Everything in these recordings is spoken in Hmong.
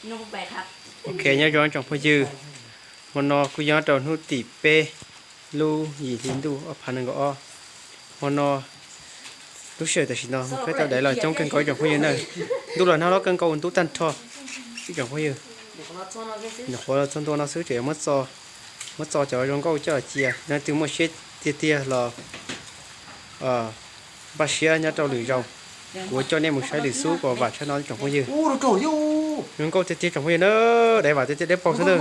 Ok, nyob zoo tsoom phooj ywg, hmo no kuj yog rau hnub tim peb lub yim hli ntuj ob phav nees nkaum ob. Hmo no lub sij hawm tam sim no mus khawb tau daiv los coob kawg nkaus tsoom phooj ywg na. Ntuj los nag hlob kawg nkaus ntub tag nrho tsoom phooj ywg. Nyuam qhuav los txog ntua no xwb tseem yuav muab txo, muab txo cov zoo nkauj coj los cia, leej twg muaj siab tiag tiag los npaj siab nyob rau lwm zaus, kuv coj nej mus saib lwm xub kom vam tshaj no tsoom phooj ywg. Zoo nkauj tiag tiag tsoom phooj ywg na, daiv vam tiag tiag dawb paug xwb na.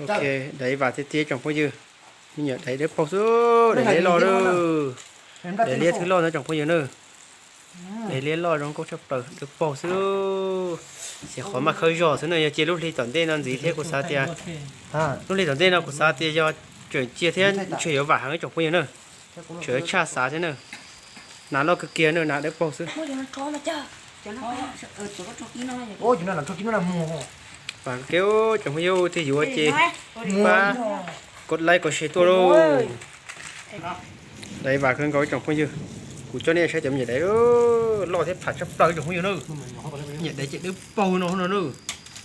Ok, daiv vam tiag tiag tsoom phooj ywg. Me nyuam daiv dawb paug xwb, daiv liab loj na. Daiv liab thwb loj na tsoom phooj ywg na. Daiv liab loj zoo nkauj tshaj plaws dawb paug xwb. Xyov qhov maj khawb zog xwb na, yog cia lub hli tom ntej no ntxiv thiab kuv xav tias, lub hli tom ntej no kuv xav tias yog tseem cia thiab ntshe yuav vam heev tsoom phooj ywg na. Tseem yuav tshaj xav thiab na. Nas loj kawg kiag na, nas dawb paug xwb. Vam kev tsoom phooj ywg, tus yuav ces pab kov like kov share tuaj lauj. Daiv vam kawg nkaus tsoom phooj ywg. Kuv coj nej saib cov me nyuam daiv loj thiab pham tshaj plaws tsoom phooj ywg na. Nyuam daiv ces dawb paug no no na.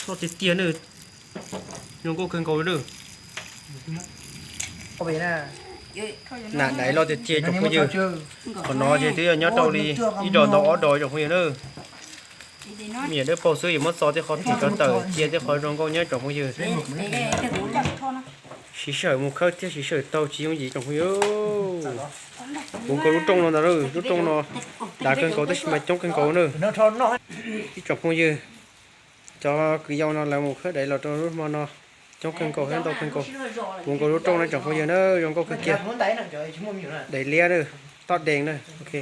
Loj tiag tiag na. Zoo nkauj kawg nkaus li na. Nas daiv loj tiag tiag tsoom phooj ywg. Qhov no ces twb yog nyob rau li ib dos ntau ob dos tsoom phooj ywg na. Me nyuam dawb paug xwb, yuav muab txo tej qhov phim rau tawm cia tej qhov zoo nkauj nyob tsoom phooj ywg. Siv sij hawm mus khawb thiab siv sij hawm taug tsis yooj yim tsoom phooj ywg. Puv nkaus lub rooj no ntag, lub rooj no dav kawg nkaus tab sis mas coob kawg nkaus na. Ib tsoom phooj ywg, cov kwv yau no lawv mus khawb daiv los rau lub hmo no coob kawg nkaus thiab ntau kawg nkaus. Puv nkaus lub rooj no tsoom phooj ywg na, zoo nkauj kawg kiag. Daiv liab na, toj dees na, ok.